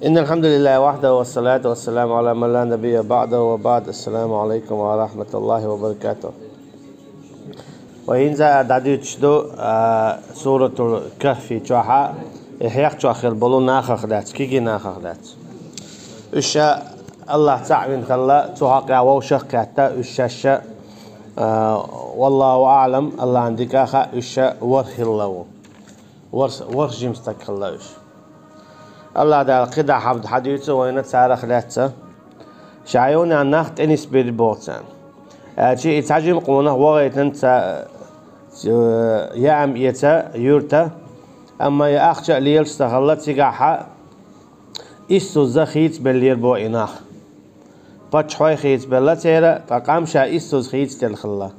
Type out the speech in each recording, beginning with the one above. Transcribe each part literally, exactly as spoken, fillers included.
إن الحمد لله وحده والصلاة والسلام على من لا نبي بعده وبعد. السلام عليكم ورحمة الله وبركاته. Вай хӀинца а дӀадуьйцуш ду, а, Суратул Кахфи чохь а, и хьех чохь хила болу нахах дац, кегий нахах дац. Уьш ша Аллах цхьаъ вина хилла, цу хьокъехь вовшах а кхетта, уьш шаьш а, а, валлаху аълам, Аллахьан дика а хаьа, уьш ша ворхӀ хилла ву. ВорхӀ, ворхӀ жима стаг хилла уьш. Аллах Дала кхидӀа хьабда хьадуьйцу вайна царах лаьцна. Ша юханехь нах тӀе нисбийр боху царна. Аьлча и цхьа жима къонах вахийтина ца, ца, яам эца юьрта, амма и ахча а лелаш ца хилла, цигахь а иссазза хийцабеллера боху и нах. Паччахьой хийцабелла церан, ткъа къам ша иссазза хийцаделла хилла.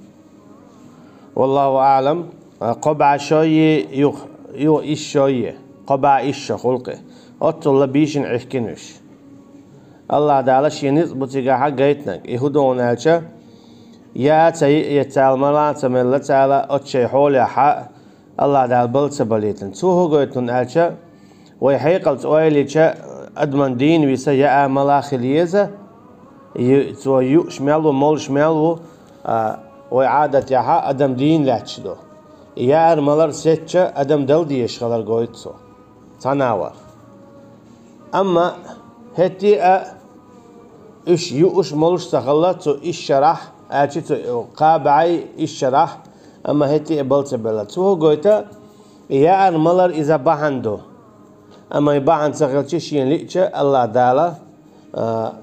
Валлаху аълам, кхо бӀе шо е, юха, юха исс шо е, кхо бӀе исс шо хуьлу-кх и. Оццул а бийшина Ӏихкина уьш. Аллах Дала шен ницкъ бу цигахь а гайтинарг. И хӀун ду аьлча, яа ца йиъ эца цара, мала ца мелла цара, оцу шайн хьолехь а Аллах Дала бала ца балийтина. Цо хӀун гойту аьлча, вай хьекъалца ойла йича, адаман дийна виса яа, мала хила еза, ю-, цо юуш мел ву, молуш мел ву, а, вай Ӏадатехь а адам дийна лаьтташ ду. И яар, малар сецча, адам дала дезаш хилар гойту цо. Цхьана а вар. Амма хӀетте а уьш юуш, молуш ца хилла цу исс шарахь, аьлча цу кхаа бӀе исс шарахь, амма хӀетте а бала ца белла. Цо хӀун гойту, и яар, малар иза бахьана ду. Амма и бахьана ца хилча, шена лиъча, Аллах Дала, а,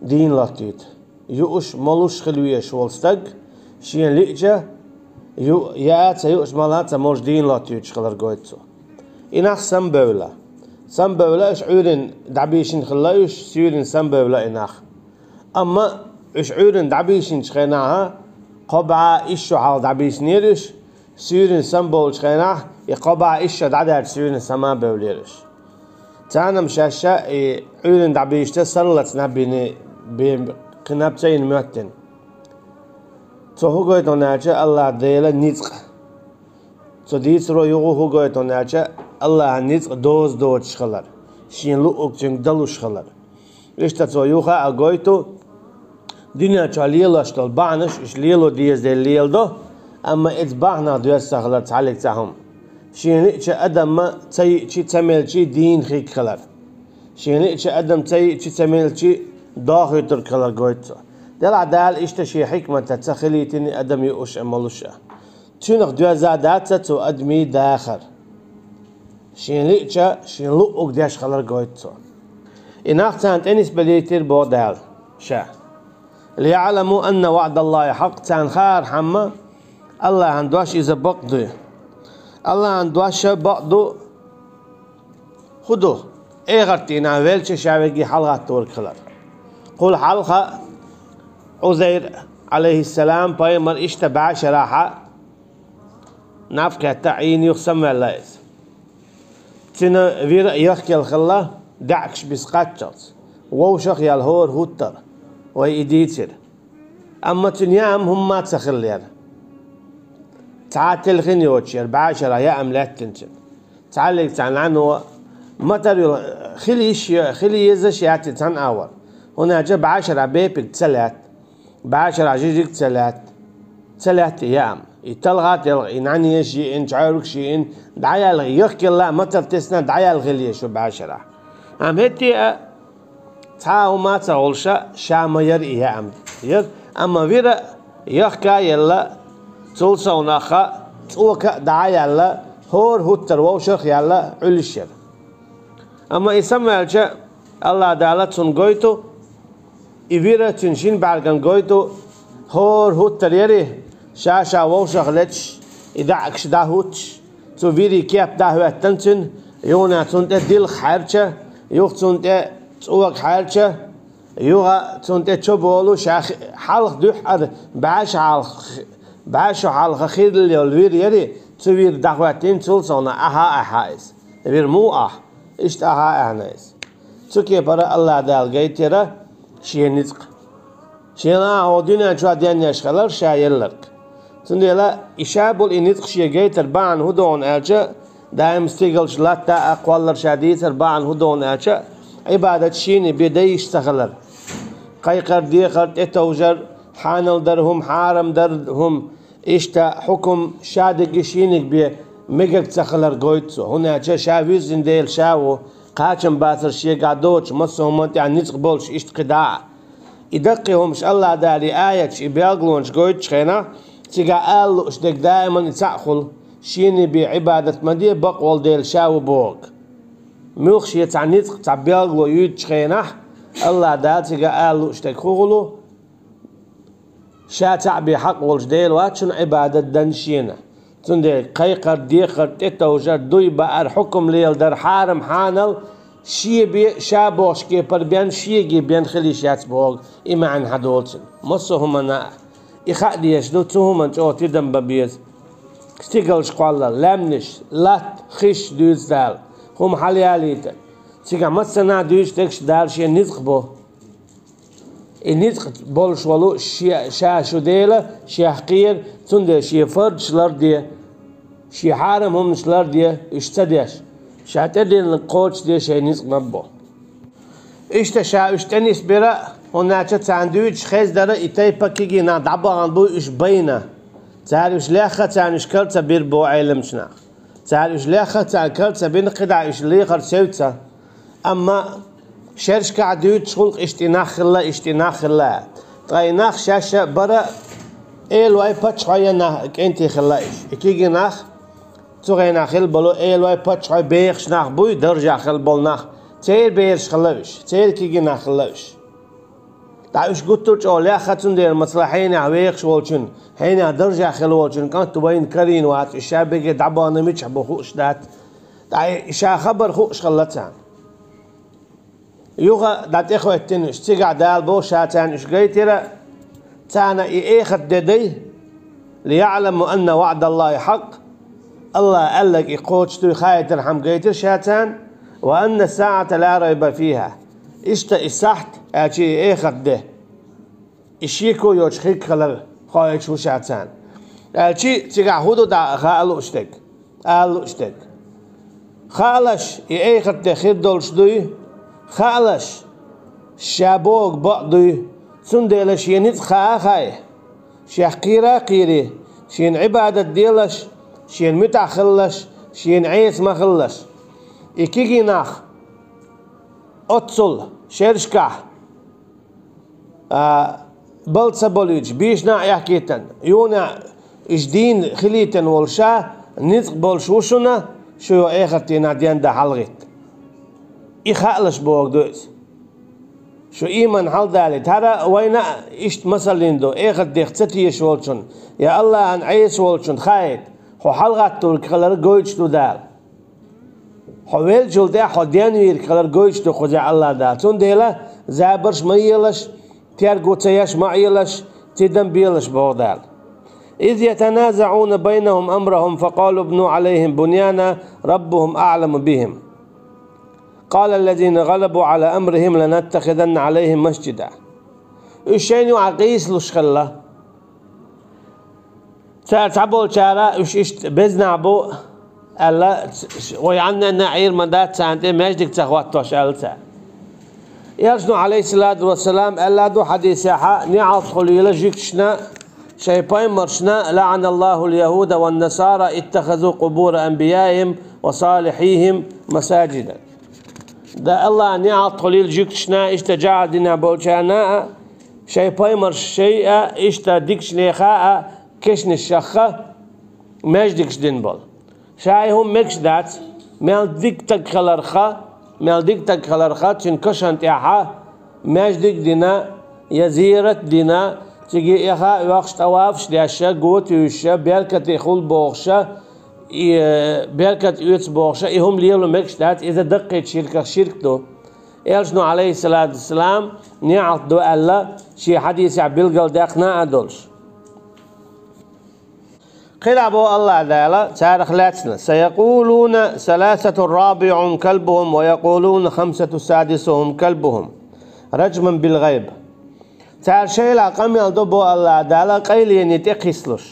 дийна латтийта. Юуш, молуш хила везаш волу стаг, шена лиъча, ю-, яа ца юуш, мала ца молуш дийна латтуьйтуш хилар гойту цо. И нах самабевлла. Самабевлла, уьш Ӏуьйранна дӀабийшина хилла уьш, суьйранна самабевлла и нах. Амма уьш Ӏуьйранна дӀабийшинчу хенахь, кхо бӀе исс шо хьалха дӀабийсинера уьш, суьйранна самабовлучу хенахь, и кхо бӀе исс шо дӀадаьлча, суьйранна сама а бевллера уьш. Царна-м шаьш а и Ӏуьйранна дӀабийшича сарлаца наб йина бен кхин наб ца йина моьттина. Цо хӀун гойту аьлча, Аллах Делан ницкъ. Цо дийцаро юха хӀун гойту аьлча, Аллахьан ницкъ доза доцуш хилар, шен луъург цуьнга далуш хилар. Иштта цо юха а гойту, дуьнен чохь лелош долу бахьанаш уьш лело деза дела леладо, амма иза бахьанах доьзна ца хилар цхьаллиг цхьа хӀума. Шена лиъча, адамна ца йиъчи, ца мелчи дийна хиг хилар. Шена лиъча, адам ца йиъчи, ца мелчи дохуьйтург хилар гойту цо. Делахь Дала иштта шен хьикматаца хилийтина адам юуш а, молуш а. Цуьнах доьзна дац цо адамийн дахар. Шена лиъча, шен луъург деш хилар гойту цо. И нах царна тӀе нисбелийтира боху Дала ша. «ليعلموا أن وعد الله حق», царна хаархьама, Аллахьан дош иза бакъ ду. Аллахьан дош бакъ ду, хӀун ду? Эхарт дийнахь велча ша вегий хьалагӀатторг хилар. Кхул хьалха Ӏузайр, Ӏалайхиссалам, пайхамар иштта бӀе шарахь а наб кхетта Ӏийна юха самаваьлла иза. Цуьнан вира а яхкаелла хилла, даьӀахкаш биса кхаччалц. Вовшах а яьлла хӀора хӀуттара, вай и дийцира. Амма цуьнан яам хӀумма а ца хиллера. Цхьа а телхина йоцуш яра, бӀе шарахь яам лаьттина цуьнан. Цхьаллиг цхьа нӀаьно ма-тарра йолу хила йиш я, хила езаш яц и цхьана агӀор. ХӀунда аьлча бӀе шарахь бепиг ца лаьтта. БӀе шарахь жижиг ца лаьтта. Ца лаьтта и яам. И талха а телха, и нӀаьнеш а йиъна, чхьоьргаш а йиъна, дӀаяьлла, яхкаелла а ма-тарра тесна, дӀаяьлла хила езаш ю бӀе шарахь. Амма хӀетте а цхьа а хӀума а ца хуьлуш, ша ма яра и яам. Яра, амма вира а яхка а елла, цул совнаха цӀока а дӀа а яьлла, хӀора хӀуттара вовшах а яьлла, Ӏуьллуш яра. Амма и самаваьлча, Аллах Дала цунна гойту, и вира цуьнан шина бӀаьргана гойту, хӀора хӀуттар яри, ша-ша вовшах леташ, и даьӀахкаш дӀахӀуттуш, цу вирийн кеп дӀахӀоьттина цуьнан, юханехь цунна тӀе дилха хьаьрча, юха цунна тӀе цӀока хьаьрча, юха цунна тӀе чо болу ша хи-, хьалха дуьххьара бӀе шо хьалха, бӀе шо хьалха хилла йолу вир яри, цу вира дӀахӀоьттина, цул совнаха ахьа а ахьа иза. Вир муха ахьа? Иштта ахьа а аьхьна иза. Цу кепара Аллах Дала гайтира шен ницкъ. Шен ахьа хӀокху дуьнен чохь денъеш хилар ша елларг. Цундела и ша болу и ницкъ шен гайтар бахьана хӀун ду аьлча, даим стигалш латта а кхоллар ша дийцар бахьана хӀун ду аьлча, Ӏибадат шена бе дайш ца хилар. Кхайкхар, дехар, тӀетовжар, хьанал дар хӀума, хьарам дар хӀума, иштта хьукум ша дерриге шена бе мегаш ца хилар гойту цо. ХӀунда аьлча ша вирзина Дела ша ву, кхачам бацар шегахь доцуш, массо а хӀуманна тӀехь ницкъ болуш иштта кхидӀа а. И даккхий хӀумаш АллахӀ Дала и аяташ, и белгалонаш гойтучу хенахь, цигахь ала лууш дерг даиман и цхьаъ хуьлу, шена бе Ӏибадат ма де, бакъволу Дела ша ву бохург. Муьлхха шен цхьа ницкъ, цхьа белгало юьйцучу хенахь, АллахӀ Дала цигахь ала лууш дерг хӀун хуьлу? Ша цхьаъ бен хьакъ волуш Дела вац шуна Ӏибадат дан шена. Цундела кхайкхар, дехар, тӀетовжар, дуй баар, хьукум леладар, хьарам, хьанал, шен бен, ша бохучу кепара бен, шега бен хила йиш яц бохург, и маьӀна хьан долу цуьнан. Массо а хӀуманна а и хаа дезаш ду, цу хӀуманна чӀогӀа тидам бан беза. Стигалш кхоллал, лаьмнаш, латта, хиш дуьйцу Дала, хӀума хьалаялийта. Цигахь массанхьа дуьйцуш дерг Дала шен ницкъ бо. И ницкъ болуш волу ше-, ша шу Дела, шех кхера, цундела шен фарзаш ларде, шен хьарам хӀуманаш ларде, уьш ца деш, ша тӀедиллинарг кхочушде шайн ницкъ наб бо. Иштта ша уьш тӀенисбира, хӀунда аьлча царна дуьйцуш хездара и тайпа кегий нах дӀабахана буй уьш байна. Цара уьш лехха, царна уьш кара ца бира боху Ӏеламчу наха. Цара уьш лехха, царна кара ца бина, кхидӀа уьш лехар севца. Амма шерашкахь дуьйцуш хуьлу-кх иштта и нах хилла, иштта и нах хилла. Ткъа и нах шаьш а бара, элой, паччахьой, я нах, кӀентий хилла уьш. И кегий нах, цу хенахь хилла болу элой, паччахьой, бехаш нах буй, даржехь хилла болу нах. Церан бераш хилла уьш, церан кегий нах хилла уьш. Ткъа уьш гуттар а чӀогӀа лехха, цундела, масала, хьенех вехаш волчун, хьенех даржехь хилла волчун кӀант вайна карийна вац, уьш ша берриге дӀабахана мичахь бу хууш дац. Ткъа и ша хабар хууш хилла царна. Юха дӀатӀехӀоьттина уьш, цигахь Дала боху ша царна уьш гайтира, царна и эхарт де дай, «ليعلموا أن وعد الله حق», АллахӀа аьлларг и кхочуш дуй хаийтархьама гайтира ша царна, «وأن الساعة لا ريب فيها». Иштта и сахьт, аьлчи и эхарт де, и шеко йоцуш хирг хилар хоуьйтуш ву ша царна. Аьлчи цигахь хӀун ду дӀа хаа лууш дерг, ала лууш дерг? Хаалаш, и эхарт де хир долуш дуй, хаалаш, ша бохург бакъ дуй, цундела шен ницкъ хаа а хаий, шех кхера а кхерий, шена Ӏибадат делаш, шена муьтӀахь хилалаш, шена Ӏеса ма хилалаш. И кегий нах оццул шерашкахь, а, бала ца болуьйтуш, бийшина а эхкийтина, юна а уьш дийна хилийтина волу ша ницкъ болуш ву шуна, шу йо эхартина ден дан хьалагӀитта. И хаалаш бохург ду иза. Шу ийман хьаладалийта. ХӀара вайна а иштта масаллин ду, эхарт дех ца тешаш волчун, я АллахӀан Ӏеса волчун хаийта, хьо хьалагӀатталург хилар гойтуш ду Дала. Хьо веллачул тӀаьхьа хьо денвийриг хилар гойтуш ду кхузахь АллахӀ Дала. Цундела забарш ма елаш, терго ца еш ма Ӏелаш, тидам белаш боху Дала. «إذ يتنازعون بينهم أمرهم فقالوا ابنوا عليهم بنيانا ربهم أعلم بهم. قال الذين غلبوا على أمرهم لنتخذن عليهم مسجدا». Уьш шайна юкъахь гӀийсалуш хилла. Цара цхьаболчара уьш иштта беза нах бу аьлла, вай Ӏаннанна Ӏийр ма дац царна тӀе маьждиг ца хӀоттош аьлла цара. Элчано, Ӏалайхиссалату вассалам, аьлла ду хьадисехьа, неӀалт хуьлийла жуьгташна, шайн пайхамаршна: «لعن الله اليهود والنصارى اتخذوا قبور أنبيائهم وصالحيهم مساجدا». Да АллахӀа неӀалт хуьлийла жуьгташна, иштта жӀар дина болчарна а, шайн пайхамарш шай а, иштта дикачу неха а кешнаш шаьхха маьждигаш дина болу. Ша и хӀума мегаш дац, мел дика стаг хиларха, мел дика стаг хиларха, цуьнан кашан тӀехьа маьждиг а дина, я зиярат а дина, цига эхьа а оьхуш, тӀавафаш деш, го туьйсуш, беркате хуьлу бохуш, и, э, беркат оьцу бохуш, и хӀума лело мегаш дац, иза даккхийчу ширках ширк ду. Элчано, Ӏалайхиссалату вассалам, неӀалт ду аьлла, шен хьадисехь билгалдаьккхина а долуш. КхидӀа боху АллахӀ Дала царах лаьцна: «سيقولون ثلاثة رابعهم كلبهم ويقولون خمسة سادسهم كلبهم رجما بالغيب». Цара шайла къамел до боху АллахӀ Дала къайлене тӀекхиссалуш.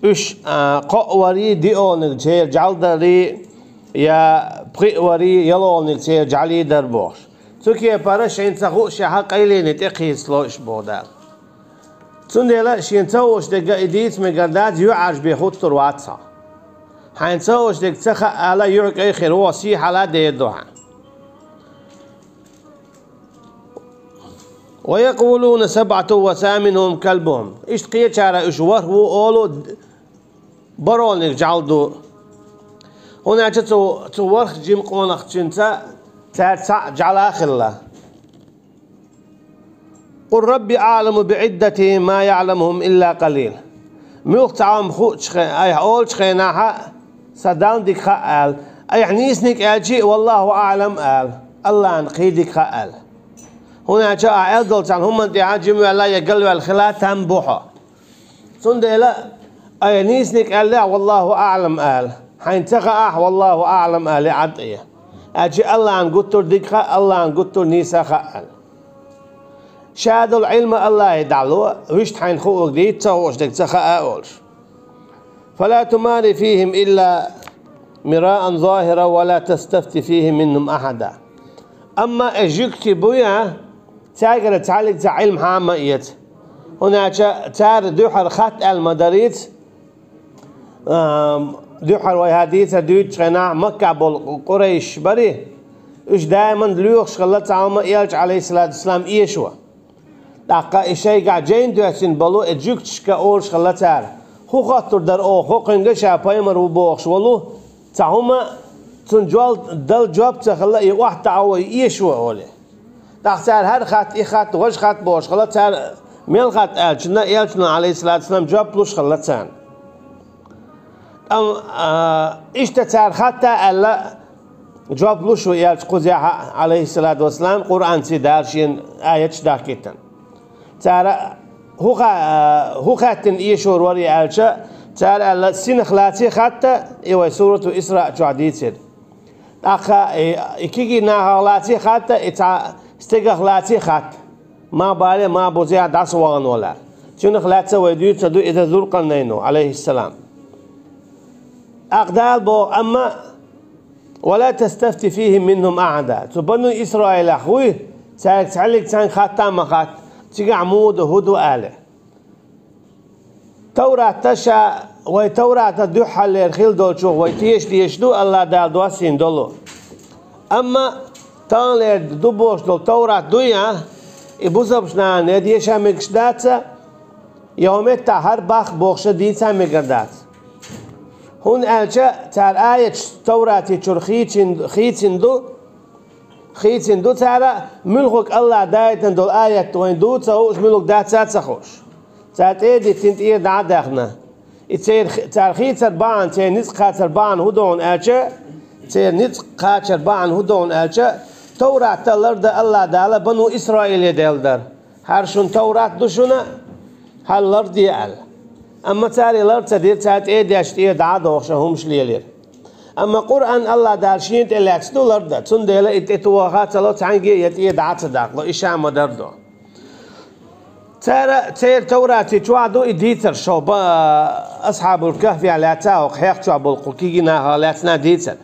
Уьш, а, кхоъ варий, диъониг церан жӀалдарий, я пхиъ варий, ялхолгӀаниг церан жӀалий дар бохуш. Цу кепара шайна ца хууш шаьхьа къайлене тӀекхийсало уьш боху Дала. Цундела шена ца хууш дерг а и дийца мегар дац, юьхьӀаьржа бен хӀуттур вац хьо. Хьайна ца хууш дерг ца хаьа ала, юьхь кӀай хир ву, сий хьала дер ду хьан. ويقولون سبعة وثامنهم كلبهم. Иштта кхечара уьш ворхӀ ву олу, бархӀолгӀаниг жӀаьла ду. ХӀунда аьлча цу, цу ворхӀ жима къонахчуьнца цаьрца цхьаъ жӀаьла хилла. قل ربي أعلم بعدتهم ما يعلمهم إلا قليل. Муьлхха цхьа хӀума хуучу хе-, айхьа олучу хенахь а, сан Далла дика хаьа аьлла. Айхьа нийсаниг аьлча а, والله أعلم ала. АллахӀна кхин дика хаьа аьлла. ХӀунда аьлча ахьа аьлла долу цхьана хӀуманна тӀехь жима ваьлла я галваьлла хила там бу хьо. Цундела айхьа нийсаниг аьллехь, والله أعلم ала. Хьайна ца хаахь, والله أعلم ала, Ӏад Ӏе. Аьлча АллахӀна гуттар а дика хаьа, АллахӀна гуттар а нийса хаьа аьлла. Ша долу Ӏилма АллахӀе дӀало, вуьшта хьайна хуург дийца ца хууш дерг ца хаьа олуш. فلا تمار فيهم إلا مراء ظاهرا ولا تستفت فيهم منهم أحدا. Амма и жуьгтий буй а, цаьргара цхьаллиг цхьа Ӏилма хьа а ма эца. ХӀунда аьлча цара дуьххьара хатта аьлла ма дарийца, Ам, дуьххьара вай хӀара дийцар дуьйцучу хенахь Маккахь болу къурайшаш барий, уьш даиман лоьхуш хилла цхьа хӀума элча, Ӏалайхиссалату вассалам, эшо. ТӀаккха и шайгахь жайна доьссина болу и жуьгташка олуш хилла цара: «ХӀун хоттур дара оха, кхуьнга ша пайхамар ву бохуш волу цхьа хӀума, цунна жол дала жоп ца хилла, и охьатаӀо, и эшо», — олий. ТӀаккха цара хӀара хатта, и хатта, важа хатта бохуш хилла, цара мел хатта аьллачунна, элчано, Ӏалайхиссалату вассалам, жоп луш хилла царна. Амма, а, иштта цара хатта аьлла, жоп луш ву элча кхузехь а, Ӏалайхиссалату вассалам, Къуръанций Дала шена аяташ дахкийтина. Цара хӀун ха-, а, хӀун хаьттина эшор варий аьлча, цара аьлла, синах лаций хатта, и вай Сурату Исраъ чохь дийцира. ТӀаккха и, и кегий нахах лаций хатта, и цхьа стегах лаций хатта. Ма бале, ма бузехь дӀасавахана вала. Цунах лаьцна вай дуьйцур ду иза Зулкъарнайно, Ӏалайхиссалам. ТӀаккха Дала боху, амма: «ولا تستفت فيهم منهم أحدا». Цу бану Исраилах вуй, цаьрга цхьаллиг цхьаьнга хатта а ма хатта, цигахь муха ду, хӀун ду аьлла. Таврата ша, вай Таврата дуьххьарлера хилла долчух вай теша дезаш ду, АллахӀ Дала доссийна долу. Амма таханлера ду бохуш долу Таврат дуй а, и бусалбачу нахана я деша мегаш дац а, я хӀун меттахь хӀара баккха бохуша дийца а мегар дац. ХӀунда аьлча цара аяташ Таврати чуьра хийцин-, хийцина ду, Хийцина ду цара, муьлхарг АллахӀа даийтина долу аят вайна ду ца хууш, муьлхарг дац а ца хууш. Цара тӀе а диттина, тӀера дӀа а даьхна. И церан хи-, цара хийцар бахьана, церан ницкъ кхачар бахьана хӀун ду хьуна аьлча, церан ницкъ кхачар бахьана хӀун ду хьуна аьлча, Таврат а лардан АллахӀа Дала бану Исраиле делла дара. ХӀара шуна Таврат ду шуна, хӀара ларде аьлла. Амма цара и лар ца дира, цара тӀе а деш, тӀера дӀа а дохуш, хӀумаш лелира. Амма Къуръан АллахӀ Дала шена тӀе лаьцна ду лардан, цундела и тӀе тоха ца ло цхьаьнгге а, я тӀе дӀа а ца даккхало, и ша ма-дарра ду. Цара, церан Таврати чохь ду и дийцар шо, ба-, Асхьабул Кахфехь лаьцна а, хӀокху хьех чохь болу кху кегий нахах лаьцна а дийцар.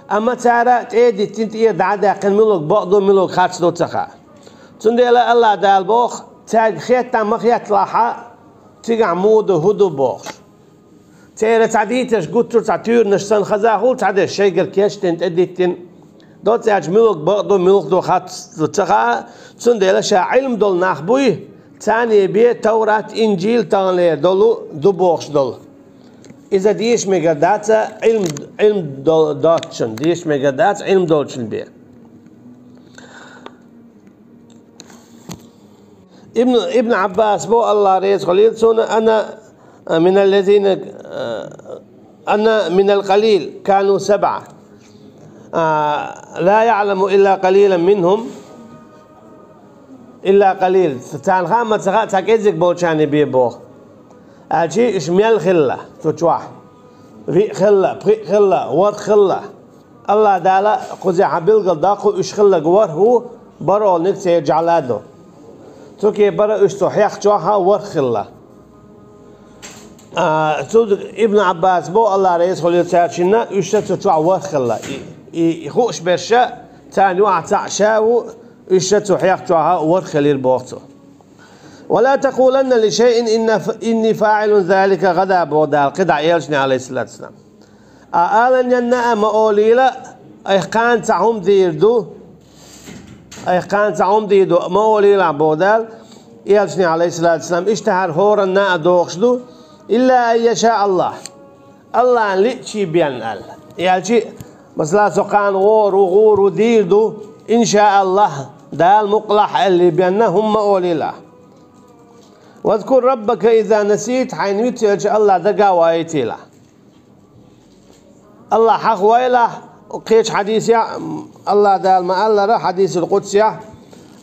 Амма цара тӀе а диттина, тӀера дӀа а даьккхина, муьлхарг бакъ ду, муьлхарг харц ду ца хаьа. Цундела АллахӀ Дала боху, цаьрга хетта а ма хетталахь, цигахь муха ду, хӀун ду бохуш. Церан цхьа дийцарш гуттар а цхьа туьйранаш санна хазахула цхьа деш, шайгара кечдина, тӀедиттина. Доцца аьлча, муьлхарг бакъ ду, муьлха ду, харц ду ца хаьа, цундела ша Ӏилма долу нах буй, царна бен Таврат, Инжил таханлера долу ду бохуш долу. Иза деша мегар дац а, Ӏилма, Ӏилма до-, доцучун, деша мегар дац, Ӏилма долчун бен. Ибн, Ибн Аббас бо, АллахӀ реза хуьлийла цунна: «أنا من الذين، أنا من القليل كانوا سبعة، لا يعلم إلا قليلا منهم، إلا قليل». Царна хаам ца хаьа, цхьа кӀезиг болчарна бен боху. Аьлчи уьш мел хилла цу чохь? Виъ хилла, пхиъ хилла, ворхӀ хилла. АллахӀ Дала кхузехь билгал даккху, уьш хилларг ворхӀ ву, бархӀолгӀаниг церан жӀаьла ду. Цу кепара уьш цу хьех чохь а ворхӀ хилла. А, цу Ибн Ӏаббас бо, Аллах реза хуьлийла цаьршинна, уьш ша цу чохь ворхӀ хилла. И, и, и хууш берш ша, царна юкъахь цхьаъ ша ву, уьш ша цу хьех чохь ворхӀ хилира боху цо. «Ва ла такъуланна ли шайин инна ф-, инни фаӀилун залика гӀадан», боху Дала кхидӀа элчане, алейхиссалату вассалам. А аланенна а ма олийла, айхьа кхана цхьа хӀума дийр ду, айхьа кхана цхьа хӀума дийр ду, ма олийла, боху Дала, элчане, алейхиссалату вассалам, иштта хӀара хӀоранна а дохуш ду, илла ан яша Аллах. Аллахьан лиъчий бен аьлла. Аьлчи, масала, со кхана гӀор ву, гӀур ву, дийр ду, иншааллах, Дала мукъалахь аьллий бенна хӀума ма олийла. «Вазкур раббака иза насит», хьайна вицвелча Аллах дага а вайтийла. Аллах хьахавайла, кхечу хьадисехь, Аллах Дала ма-аллара, хьадисул къудсехь,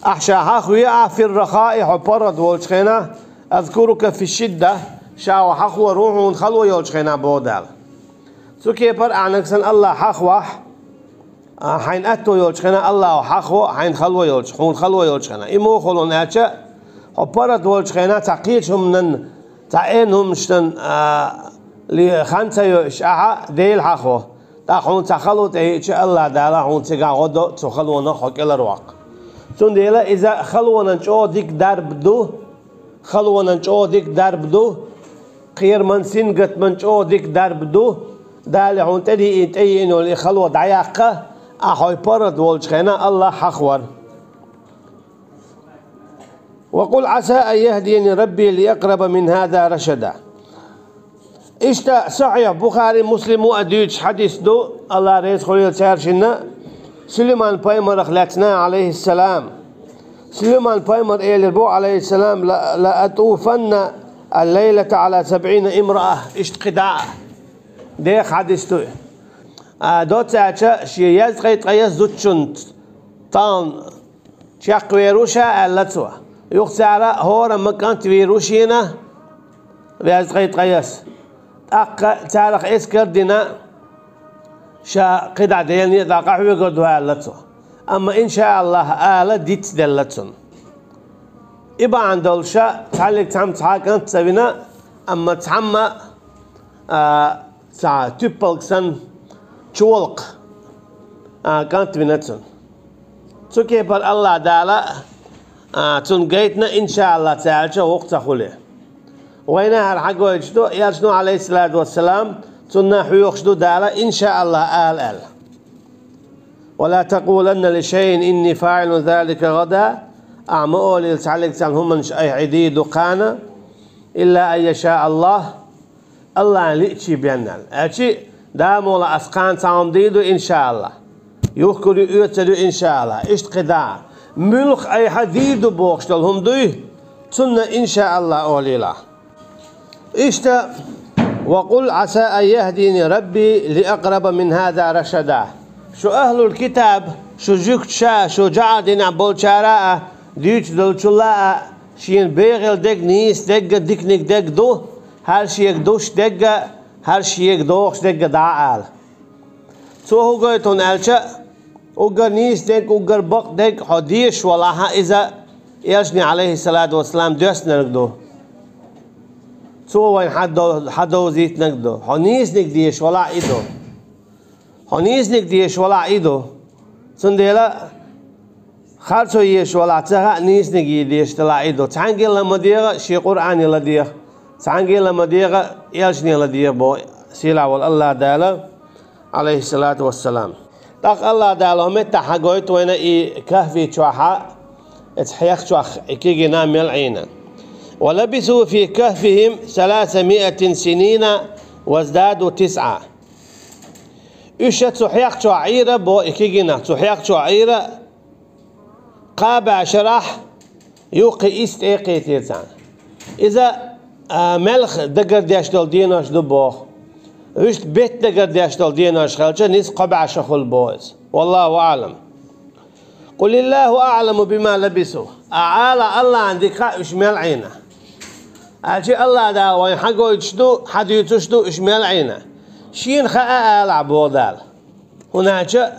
ахь ша хьахаве а фир рахаи, хьо паргӀат волчу хенахь, азкурука фи шидда, ша хьо хьахор ву хьуна хало йолчу хенахь, боху Дала. Цу кепара ахь нагахь санна Аллах хьахавахь, а, хьайна атто йолчу хенахь, Аллах хьахаво, хьайна хало йолчу, хьуна хало йолчу хенахь. И муха хуьлу аьлча, хьо паргӀат волчу хенахь цхьа кхечу хӀуманан, цхьа эрна хӀуманашна, а, ли-, хан ца йойуш ахьа Дела хьахаво. ТӀаккха хьуна цхьа хало тӀе йиъча, Аллах Дала хьуна цигахь гӀо до, цу халонах хьо кӀелхьарваккха. Цундела иза халонан чӀогӀа дика дарба ду, халонан чӀогӀа дика дарба ду, кхераман, сингаттаман чӀогӀа дика дарба ду, Дала хьуна тӀедиъ-, тӀееана йолу и хало дӀаяккха, ахь хьо паргӀат волчу хенахь Аллах хьахавар. «Ва къул Ӏаса ан яхдияни Рабби ли акъраба мин хаза рашада». Иштта Сахьихь Бухари, Муслимо а дуьйцуш хьадис ду, Аллах реза хуьлийла цаьршинна, Сулайман-пайхамарах лаьцна, алейхиссалам. Сулайман-пайхамар элира бу, алейхиссалам: «Ла, ла атуфанна ал-лайлата Ӏала сабъина имраа». Иштта кхидӀа а. Деха хьадис ду. А, доццаьрча шен язткъе ткъайоьсна зудчунна тахана чекхвер ву ша, аьлла цо. Юха цара хӀораммо кӀант вийр ву шена, язткъе ткъайоьсна. ТӀаккха царах эскар а дина, ша кхидӀа Делан некъа дӀа къахьоьгур ду, аьлла цо. Амма, иншааллах, ала дицделла цунна. И бахьана долуша цхьаллиг цхьамма цхьа а кӀант ца вина, амма цхьамма, а, цхьа туьппалг санна чолакх, а, кӀант вина цунна. Цу кепара Аллах Дала, а, цунна гайтина, иншааллах, ца аьлча, вукху ца хуьлу. Вайна хӀара хьагойтуш ду, элчано, алейхиссалату вассалам, цунна хьоьхуш ду Дала, иншааллах, ала аьлла. «Ва ла такъуланна ли шайин инни фаӀилун залика гӀадан», ахь ма олийла цхьаллиг цхьана хӀуманаш айхьа дийр ду кхана, илла ан яша Аллах, Аллахьан лиъчий бен аьлла. Аьлчи, Дала мукъалахь, ас кхана цхьа хӀума дийр ду, иншааллах. Юхкур ю, оьцур ю, иншааллах. Иштта кхидӀа а. Муьлха айхьа дийр ду бохуш долу хӀума дуй, цунна иншааллах олийла. Иштта, «Ва къул Ӏаса ан яхдини Рабби ли акъраба мин хаза рашада». Шу ахьлул китаб, шу жуьгташа, шу жӀар динехь болчара а, дуьйцуш долчунна а, шена бегӀийла дерг, нийса дерг а, диканиг дерг а ду, хӀара шега душ дерг а, хӀара шега дохуш дерг а дӀа а ала. Цо хӀун гойту хьуна аьлча, уггар нийса дерг, уггар бакъ дерг хьо дезаш валахь, иза элчане, алейхиссалату вассалам, доьссинарг ду. Цо вайна хьадо-, хьадовзийтинарг ду. Хьо нийсаниг дезаш валахь, и ду. Хьо нийсаниг дезаш валахь, и ду. Цундела харцо езаш валахь, ца хаьа, нийсаниг дезаш далахь, и ду. Цхьаьнгге а ла ма дегӀа, шен Къуръане ладегӀа. Цхьаьнгге а ла ма дегӀа, элчане ладегӀа, боху сийлахь волу Аллах Дала, алейхиссалату вассалам. ТӀаккха Аллах Дала хӀокху меттехь хьагойту вайна и Кахфи чохь, эцу хьех чохь и кегий нах мел Ӏийна. «Ва лабису фи кахфихим саласа миатин синина ваздаду тисӀа». Уьш ша цу хьех чохь Ӏийра, боху и кегий нах, цу хьех чохь Ӏийра, кхаа бӀе шарахь юххе исс тӀе а кхийтира царна. Иза, а, мелха дагардеш долу денош ду боху. Вуьшта бетта дагардеш долу денош хилча, ниса кхо бӀе шо хуьлу боху иза. Валлаху аӀлам. «Къулиллаху аӀламу бима лабису». Ахь ала, Аллахьна дика хаьа уьш мел Ӏийна. Аьлчи Аллах Дала вайна хьагойтуш ду, хьадуьйцуш ду уьш мел Ӏийна. Шена хаьа алахь, боху Дала. ХӀунда аьлча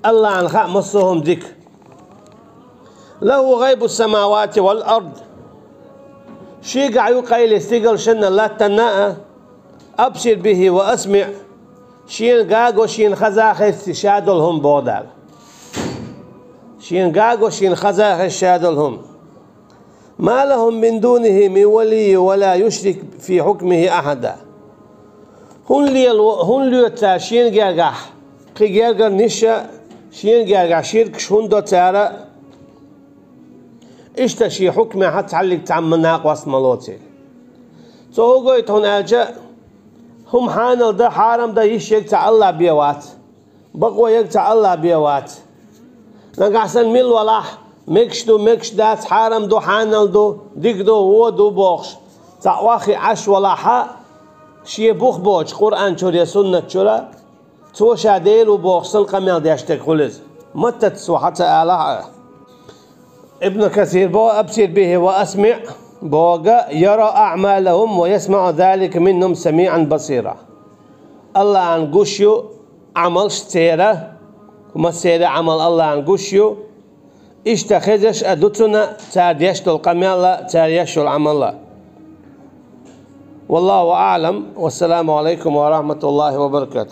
Аллахьна хаьа массо а хӀума дика. «Лаху гӀайбу самавати вал ард». Шегахь ю къайле стигалшинна, латтанна а, أبصر به وأسمع. Шена гаго, шена хеза хезча ша долу хӀума боху Дала. Шена гаго, шена хеза хезча ша долу хӀума. ما لهم من دونه من ولي ولا يشرك في حكمه أحدا. ХӀунда лела, хӀунда лоьцу цара шена гергахь, кхин гергара ниша, шена гергахь ширкаш хӀунда до цара? Иштта шен хьукмехь цхьаллиг цхьамма накъост ма лоцийла. Цо хӀун гойту хьуна аьлча, хӀума хьанал дан, хьарам дан йиш ерг цхьа АллахӀ бен вац. Бакъо ерг цхьа АллахӀ бен вац. Нагахь санна мила валахь, мегаш ду, мегаш дац, хьарам ду, хьанал ду, дика ду, вон ду бохуш, цхьа охьахиъна Ӏаш валахьа, шен бух боцуш Къуръан чуьра я суннат чуьра, цо ша Дела ву бохуш санна къамел деш дерг хуьлу иза. Маттаца цо хьан ца алахь а. Ибн Касир боху: أبصر به وأسمع, боху: يرى أعمالهم ويسمع ذلك منهم سميعا بصيرا. АллахӀана гуш ю Ӏамалш церан, массеран Ӏамал АллахӀана гуш ю, иштта хезаш а ду цунна цара деш долу къамел а, цара еш йолу Ӏамал а. والله أعلم، والسلام عليكم ورحمة الله وبركاته.